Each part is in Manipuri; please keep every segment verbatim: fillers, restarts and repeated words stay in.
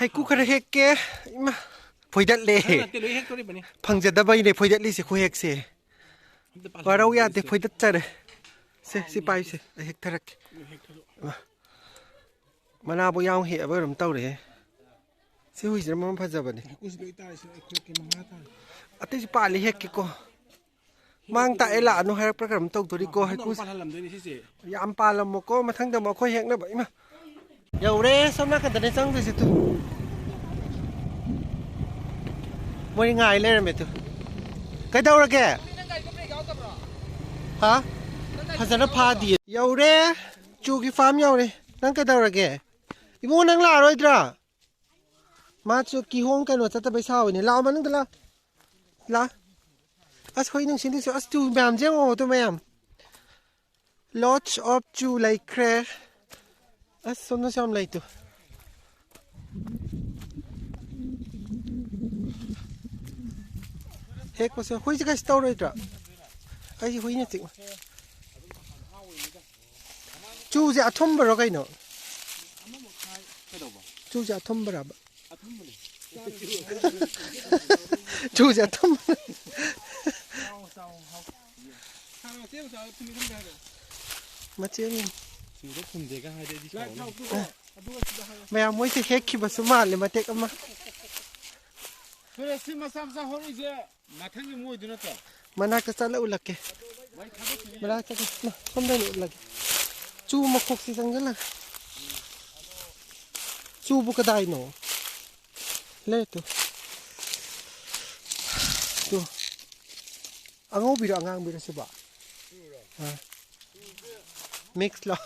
ꯍꯩꯀꯨ ꯈꯔ ꯍꯦꯛꯀꯦ꯫ ꯏꯃꯥ, ꯐꯣꯏꯗꯠꯂꯦ꯫ ꯅꯠꯇꯦ, ꯂꯣꯏ ꯍꯦꯛꯇꯣꯔꯤꯕꯅꯤ꯫ ꯐꯪꯖꯗꯕꯩꯅꯦ ꯐꯣꯏꯗꯠꯂꯤꯁꯦ, ꯈꯨꯍꯦꯛꯁꯦ꯫ ꯑꯝꯇ ꯄꯥꯜꯍꯜꯂꯣ, ꯋꯥꯔꯧ ꯌꯥꯗꯦ, ꯁꯦ꯫ ꯐꯣꯏꯗꯠꯆꯔꯦ꯫ ꯁꯦ, ꯁꯤ ꯄꯥꯏꯁꯦ, ꯑꯩ ꯍꯦꯛꯊꯔꯛꯀꯦ꯫ ꯂꯣꯏ ꯍꯦꯛꯊꯔꯣ꯫ ꯃꯅꯥꯕꯨ ꯌꯥꯝ ꯍꯦꯛꯑꯕ ꯀꯩꯅꯣꯝ ꯇꯧꯔꯦꯍꯦ꯫ ꯁꯤ ꯍꯨꯏꯁꯤꯅ ꯃꯔꯣꯟ ꯐꯖꯕꯅꯦ꯫ ꯍꯩꯀꯨꯁꯤ ꯂꯣꯏ ꯇꯥꯔꯦ, ꯁꯤ ꯑꯩꯈꯣꯏ ꯀꯩꯅꯣ ꯃꯉꯥ ꯇꯥꯔꯦ꯫ ꯑꯇꯩꯁꯨ ꯄꯥꯜꯂꯤ, ꯍꯦꯛꯀꯦꯀꯣ꯫ ꯃꯥꯡ ꯇꯥꯛꯑꯦ ꯂꯥꯛꯑꯅꯨ ꯍꯥꯏꯔꯛꯄ꯭ꯔꯥ ꯀꯩꯅꯣꯝ ꯇꯧꯗꯣꯔꯤꯀꯣ, ꯑꯃ ꯍꯩꯀꯨꯁꯦ꯫ ꯄꯥꯜꯍꯜꯂꯝꯗꯣꯏꯅꯤ ꯁꯤꯁꯦ꯫ ꯌꯥꯝ ꯄꯥꯜꯂꯝꯃꯣꯀꯣ, ꯃꯊꯪꯗ ꯑꯃꯨꯛ ꯑꯩꯈꯣꯏ ꯍꯦꯛꯅꯕ꯫ ꯏꯃꯥ! ꯌꯧꯔꯦ, ꯁꯣꯝ ꯅꯥꯀꯟꯗꯅꯦ ꯆꯪꯗꯣꯏꯁꯦ ꯇꯨ꯫ ꯃꯣꯏ ꯉꯥꯏ ꯂꯩꯔꯝꯃꯦ ꯇꯨ꯫ ꯀꯩꯗꯧꯔꯒꯦ? ꯍꯥ? ꯐꯖꯅ ꯐꯥꯗꯤꯌꯦ꯫ ꯌꯧꯔꯦ꯫ ꯆꯨꯒꯤ ꯐꯥꯔꯝ ꯌꯧꯔꯦ꯫ ꯅꯪ ꯀꯩꯗꯧꯔꯒꯦ? ꯏꯕꯨꯡꯉꯣ, ꯅꯪ ꯂꯥꯛꯑꯔꯣꯏꯗ꯭ꯔꯥ? ꯃꯥꯁꯨ ꯀꯤꯍꯣꯝ ꯀꯩꯅꯣ ꯆꯠꯇꯕꯩ ꯁꯥꯎꯋꯤꯅꯦ꯫ ꯂꯥꯛꯑꯣ, ꯃꯅꯨꯡꯗ ꯂꯥꯛꯑꯣ꯫ ꯂꯥꯛꯑꯣ꯫ ꯑꯁ, ꯍꯣꯏ, ꯅꯨꯡꯁꯤꯠ, ꯅꯨꯡꯁꯤꯠ꯫ ꯑꯁ, ꯇꯨ ꯃꯌꯥꯝꯁꯦ ꯌꯦꯡꯉꯣ, ꯇꯨ ꯃꯌꯥꯝ꯫ Lots of ꯆꯨ ꯂꯩꯈ꯭ꯔꯦ꯫ ꯑꯁ, ꯁꯣꯝꯗꯁꯨ ꯌꯥꯝ ꯂꯩ ꯇꯨ꯫ ꯍꯦꯛꯄꯁꯦ ꯍꯨꯏꯁꯦ ꯀꯩꯁꯨ ꯇꯧꯔꯣꯏꯗ꯭ꯔꯥ? ꯑꯩ ꯍꯨꯏꯅ ꯆꯤꯛ ꯆꯨꯁꯦ ꯑꯊꯨꯝꯕꯔꯣ ꯀꯩꯅꯣ? ꯀꯩꯗꯧꯕ? ꯆꯨꯁꯦ ꯑꯊꯨꯝꯕꯔꯕ? ꯑꯊꯨꯝꯕꯅꯦ꯫ ꯆꯨꯁꯦ ꯑꯊꯨꯝꯕ꯫ ꯆꯥꯎ, ꯆꯥꯎ, ꯍꯥꯎ꯫ ꯁꯥ ꯃꯆꯦ ꯃꯆꯥ ꯊꯨꯝꯃꯤ ꯊꯨꯝꯗꯦ ꯍꯥꯏꯔꯣ? ꯃꯆꯦ ꯑꯃ꯫ ꯆꯨꯗ ꯊꯨꯝꯗꯦꯒ ꯍꯥꯏꯔꯗꯤ ꯑꯩꯗꯤ ꯂꯥꯏ ꯁꯥꯎꯅꯤ꯫ ꯊꯥꯎ ꯄꯨꯀꯣ꯫ ꯑꯗꯨꯒ ꯁꯤꯗ ꯍꯥꯏꯔꯣ꯫ ꯃꯌꯥꯝ ꯃꯣꯏꯁꯦ ꯍꯦꯛꯈꯤꯕꯁꯨ ꯃꯥꯜꯂꯦ ꯃꯇꯦꯛ ꯑꯃ꯫ ꯁꯨꯔꯦꯁ, ꯁꯤ ꯃꯆꯥ ꯃꯆꯥ ꯍꯧꯔꯛꯏꯁꯦ ꯃꯊꯪꯒꯤ ꯑꯃ ꯑꯣꯏꯗꯣꯏ ꯅꯠꯇ꯭ꯔꯣ? ꯃꯅꯥꯛꯇ ꯆꯠꯂ ꯎꯠꯂꯛꯀꯦ꯫ ꯃꯩ ꯊꯥꯗꯣꯛꯈꯤꯅꯤ꯫ ꯃꯅꯥꯛꯇ ꯆꯠꯂ, ꯁꯣꯝꯗ ꯑꯣꯏꯅ ꯎꯠꯂꯒꯦ꯫ ꯆꯨ ꯃꯈꯣꯛꯁꯤ ꯆꯪꯁꯤꯜꯂꯒ꯫ ꯆꯨꯕꯨ ꯀꯗꯥꯏꯅꯣ? ꯂꯩ ꯇꯨ꯫ ꯇꯨ꯫ ꯑꯉꯧꯕꯤꯔꯣ ꯑꯉꯥꯡꯕꯤꯔꯣ ꯁꯤꯕꯣ? ꯑꯥ꯫ ꯃꯤꯛꯁꯂꯣ?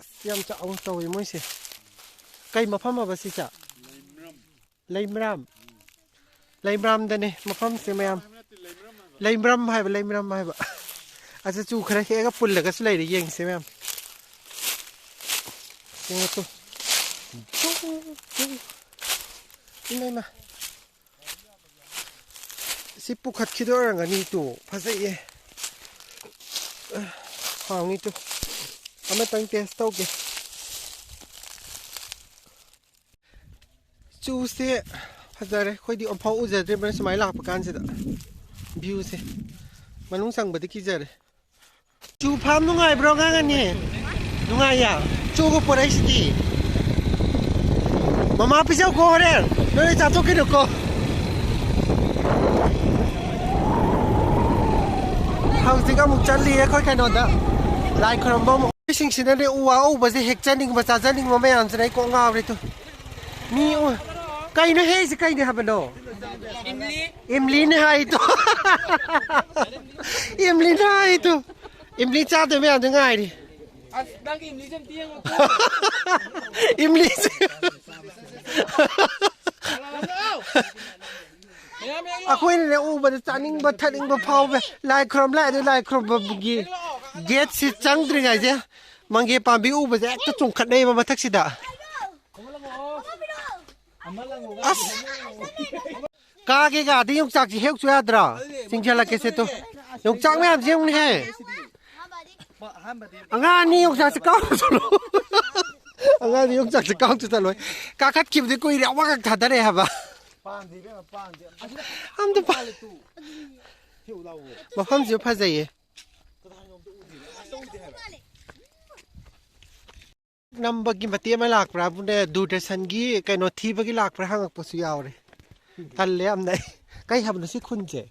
ꯑꯁ, ꯌꯥꯝ ꯆꯥꯎꯅ ꯇꯧꯋꯤ ꯃꯣꯏꯁꯦ꯫ ꯀꯩ ꯃꯐꯝ ꯍꯥꯏꯕ ꯁꯤꯁꯦ? ꯂꯩꯃꯔꯥꯝ꯫ ꯂꯩꯃꯔꯥꯝꯗꯅꯦ ꯃꯐꯝꯁꯦ ꯃꯌꯥꯝ꯫ ꯂꯩꯃꯔꯝ ꯍꯥꯏꯕ, ꯂꯩꯃꯔꯝ ꯍꯥꯏꯕ꯫ ꯑꯁ, ꯆꯨ ꯈꯔ ꯍꯦꯛꯑꯒ ꯄꯨꯜꯂꯒꯁꯨ ꯂꯩꯔꯦ, ꯌꯦꯡꯁꯦ ꯃꯌꯥꯝ꯫ ꯌꯦꯡꯉꯣ ꯇꯨ꯫ ꯏꯃꯥ, ꯏꯃꯥ꯫ ꯁꯤ ꯄꯨꯈꯠꯈꯤꯗꯣꯏ ꯑꯣꯏꯔꯝꯒꯅꯤ ꯇꯨ꯫ ꯐꯖꯩꯌꯦ꯫ ꯍꯥꯎꯅꯤ ꯇꯨ꯫ ꯑꯃꯇꯪ ꯇꯦꯁ ꯇꯧꯒꯦ꯫ ꯇꯨꯁꯦ ꯐꯖꯔꯦ꯫ ꯑꯩꯈꯣꯏꯗꯤ ꯑꯃꯨꯛꯐꯥꯎ ꯎꯖꯗ꯭ꯔꯤꯕꯅꯤ ꯁꯨꯃꯥꯏꯅ ꯂꯥꯛꯄ ꯀꯥꯟꯁꯤꯗ ꯚ꯭ꯌꯨꯁꯦ꯫ ꯃꯅꯨꯡ ꯆꯪꯕꯗꯤ ꯀꯤꯖꯔꯦ꯫ ꯆꯨ ꯐꯥꯝ ꯅꯨꯡꯉꯥꯏꯕ꯭ꯔꯣ, ꯑꯉꯥꯡ ꯑꯅꯤ? ꯅꯨꯡꯉꯥꯏꯌꯦ꯫ ꯆꯨꯒ ꯄꯣꯔꯛꯏꯁꯤꯗꯤ꯫ ꯃꯃꯥ ꯄꯤꯖꯧꯀꯣ ꯍꯣꯔꯦꯟ꯫ ꯅꯣꯏ ꯆꯥꯊꯣꯛꯈꯤꯅꯨꯀꯣ꯫ ꯍꯧꯖꯤꯛ ꯑꯃꯨꯛ ꯆꯠꯂꯤ ꯑꯩꯈꯣꯏ ꯀꯩꯅꯣꯗ꯫ ꯂꯥꯏ ꯈꯨꯔꯨꯝꯕ ꯑꯃꯨꯛ꯫ ꯃꯤꯁꯤꯡꯁꯤꯅꯅꯦ ꯎ ꯋꯥ ꯎꯕꯁꯦ ꯍꯦꯛ ꯆꯥꯅꯤꯡꯕ, ꯆꯥꯖꯅꯤꯡꯕ ꯃꯌꯥꯝꯁꯤꯅ ꯑꯩ ꯀꯣꯛ ꯉꯥꯎꯔꯦ ꯇꯨ꯫ ꯃꯤ ꯎ-, ꯀꯩꯅꯣ ꯍꯦꯛꯏꯁꯦ ꯀꯩꯅꯦ ꯍꯥꯏꯕꯅꯣ? ꯏꯝꯂꯤꯅꯦ ꯍꯥꯏꯗꯣ꯫ ꯏꯝꯂꯤꯅꯦ ꯍꯥꯏꯗꯣ꯫ ꯏꯝꯂꯤ ꯆꯥꯗꯣꯏ ꯃꯌꯥꯝꯗꯣ ꯉꯥꯏꯔꯤ꯫ ꯑꯁ, ꯅꯪꯒꯤ ꯏꯝꯂꯤꯁꯦ ꯑꯝꯇ ꯌꯦꯡꯉꯨꯀꯣ꯫ ꯏꯝꯂꯤꯁꯦ꯫ ꯃꯌꯥꯝ ꯌꯦꯡꯉꯣ꯫ ꯑꯩꯈꯣꯏꯅꯅꯦ ꯎꯕꯗ ꯆꯥꯅꯤꯡꯕ ꯊꯛꯅꯤꯡꯕ ꯐꯥꯎꯕ꯫ ꯂꯥꯏ ꯈꯨꯔꯨꯝ ꯂꯥꯛꯑꯦ, ꯑꯗꯨ ꯂꯥꯏ ꯈꯨꯔꯨꯝꯕꯒꯤ ꯒꯦꯠꯁꯤ ꯆꯪꯗ꯭ꯔꯤꯉꯩꯁꯦ ꯃꯪꯒꯦ ꯄꯥꯝꯕꯤ ꯎꯕꯁꯦ ꯍꯦꯛꯇ ꯆꯣꯡꯈꯠꯅꯩꯕ ꯃꯊꯛꯁꯤꯗ꯫ ꯑꯁ! ꯀꯥꯒꯦ ꯀꯥꯗꯤ ꯌꯣꯡꯆꯥꯛꯁꯤ ꯍꯦꯛꯁꯨ ꯌꯥꯗ꯭ꯔꯥ? ꯆꯤꯡꯁꯤꯜꯂꯛꯀꯦꯁꯦ ꯇꯨ꯫ ꯌꯣꯡꯆꯥꯛ ꯃꯌꯥꯝꯁꯤ ꯌꯦꯡꯉꯨꯅꯦꯍꯦ꯫ ꯑꯉꯥꯡ ꯑꯅꯤ ꯌꯣꯡꯆꯥꯛꯁꯤ ꯀꯥꯎ ꯆꯠꯂꯣ꯫ ꯑꯉꯥꯡ ꯑꯅꯤ ꯌꯣꯡꯆꯥꯛꯁꯤ ꯀꯥꯎ ꯆꯠꯂꯣꯏ꯫ ꯀꯥꯈꯠꯈꯤꯕꯗꯤ ꯀꯨꯏꯔꯦ, ꯑꯃꯈꯛ ꯊꯥꯗꯔꯛꯑꯦ ꯍꯥꯏꯕ꯫ ꯑꯝꯇ ꯄꯥ-, ꯃꯐꯝꯁꯤꯁꯨ ꯐꯖꯩꯌꯦ꯫ ꯅꯝꯕꯒꯤ ꯃꯇꯦꯛ ꯑꯃ ꯂꯥꯛꯄ꯭ꯔꯥꯕꯨꯅꯦ, ꯗꯨꯔꯗꯔꯁꯟꯒꯤ ꯀꯩꯅꯣ ꯊꯤꯕꯒꯤ ꯂꯥꯛꯄ꯭ꯔꯥ ꯍꯪꯉꯛꯄꯁꯨ ꯌꯥꯎꯔꯦ꯫ ꯇꯜꯂꯦ ꯌꯥꯝꯅ ꯑꯩ꯫ ꯀꯩ ꯍꯥꯏꯕꯅꯣ ꯁꯤ ꯈꯨꯟꯁꯦ?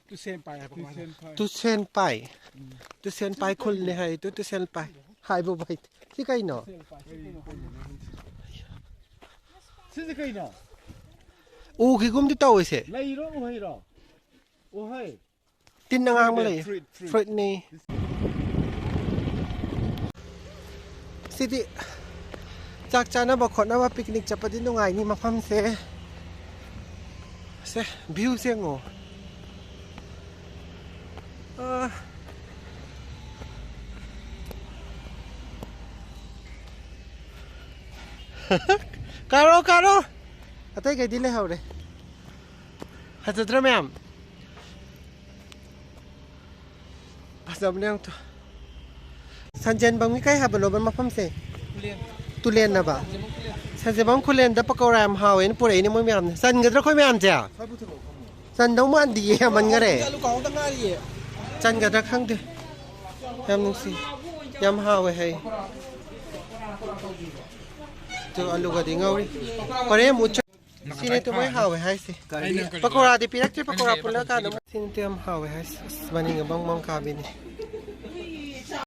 ꯇꯨꯁꯦꯟ ꯄꯥꯏ ꯍꯥꯏꯕ ꯀꯃꯥꯏꯅ? ꯇꯨꯁꯦꯟ ꯄꯥꯏ꯫ ꯇꯨꯁꯦꯟ ꯄꯥꯏ ꯈꯨꯜꯅꯦ ꯍꯥꯏ꯫ ꯇꯨ ꯇꯨꯁꯦꯟ ꯄꯥꯏ ꯍꯥꯏꯕꯕꯨ ꯍꯩꯇꯦ꯫ ꯁꯤ ꯀꯩꯅꯣ? ꯁꯤꯁꯦ ꯀꯩꯅꯣ? ꯎꯈꯤꯒꯨꯝꯗꯤ ꯇꯧꯋꯤꯁꯦ꯫ ꯂꯩꯔꯣ ꯎꯍꯩꯔꯣ? ꯎꯍꯩ꯫ ꯇꯤꯟ ꯑꯉꯥꯡꯕ ꯂꯩ꯫ Fruit, fruit. ꯐ꯭ꯔꯨꯏꯠꯅꯤ꯫ ꯁꯤꯗꯤ ꯆꯥꯛ ꯆꯥꯅꯕ ꯈꯣꯠꯅꯕ ꯄꯤꯛꯅꯤꯛ ꯆꯠꯄꯗꯤ ꯅꯨꯡꯉꯥꯏꯅꯤ ꯃꯐꯝꯁꯦ꯫ ꯁꯦ, ꯚ꯭ꯌꯨꯁꯦ ꯌꯦꯡꯉꯣ꯫ ꯑꯥ꯫ ꯀꯥꯔꯣ, ꯀꯥꯔꯣ꯫ ꯑꯇꯩꯈꯩꯗꯤ ꯂꯩꯍꯧꯔꯦ꯫ ꯐꯖꯗ꯭ꯔꯥ ꯃꯌꯥꯝ? ꯐꯖꯕꯅꯦ ꯌꯥꯝ ꯊꯨ-, ꯁꯟꯖꯦꯟꯕꯝꯒꯤ ꯀꯩ ꯍꯥꯏꯕꯅꯣꯕ ꯃꯐꯝꯁꯦ? ꯇꯨꯂꯦꯟ꯫ ꯇꯨꯂꯦꯟꯅꯕ? ꯁꯟꯖꯦꯟꯕꯝ ꯇꯨꯂꯦꯟ꯫ ꯁꯟꯖꯦꯕꯝ ꯈꯨꯂꯦꯟꯗ ꯄꯀꯧꯔꯥ ꯌꯥꯝ ꯍꯥꯎꯋꯦꯅ ꯄꯨꯔꯛꯏꯅꯦ ꯃꯣꯏ ꯃꯌꯥꯝꯅ꯫ ꯆꯟꯒꯗ꯭ꯔꯥ ꯑꯩꯈꯣꯏ ꯃꯌꯥꯝꯁꯦ? ꯆꯟꯗꯧ ꯃꯥꯟꯗꯤꯌꯦ, ꯌꯥꯝꯃꯟꯈꯔꯦ꯫ ꯆꯟꯒꯗ꯭ꯔꯥ ꯈꯪꯗꯦ꯫ ꯌꯥꯝ ꯅꯨꯡꯁꯤ꯫ ꯌꯥꯝ ꯍꯥꯎꯋꯦ ꯍꯥꯏ꯫ ꯑꯗꯨ ꯑꯂꯨꯒꯗꯤ ꯉꯧꯔꯤ꯫ ꯍꯣꯔꯦꯟ ꯑꯃꯨꯛ ꯆ-, ꯁꯤꯅꯦ ꯇꯨ ꯃꯣꯏ ꯍꯥꯎꯋꯦ ꯍꯥꯏꯁꯦ꯫ ꯄꯀꯧꯔꯥꯗꯤ ꯄꯤꯔꯛꯇ꯭ꯔꯤ, ꯄꯀꯧꯔꯥ ꯄꯨꯜꯂꯀꯥꯟꯗ ꯑꯃꯨꯛ꯫ ꯁꯤꯅꯦ ꯇꯨ ꯌꯥꯝ ꯍꯥꯎꯋꯦ ꯍꯥꯏꯁꯦ꯫ ꯑꯁ, ꯃꯅꯤꯡꯒ ꯕꯪ ꯕꯪ ꯀꯥꯕꯤꯅꯤ꯫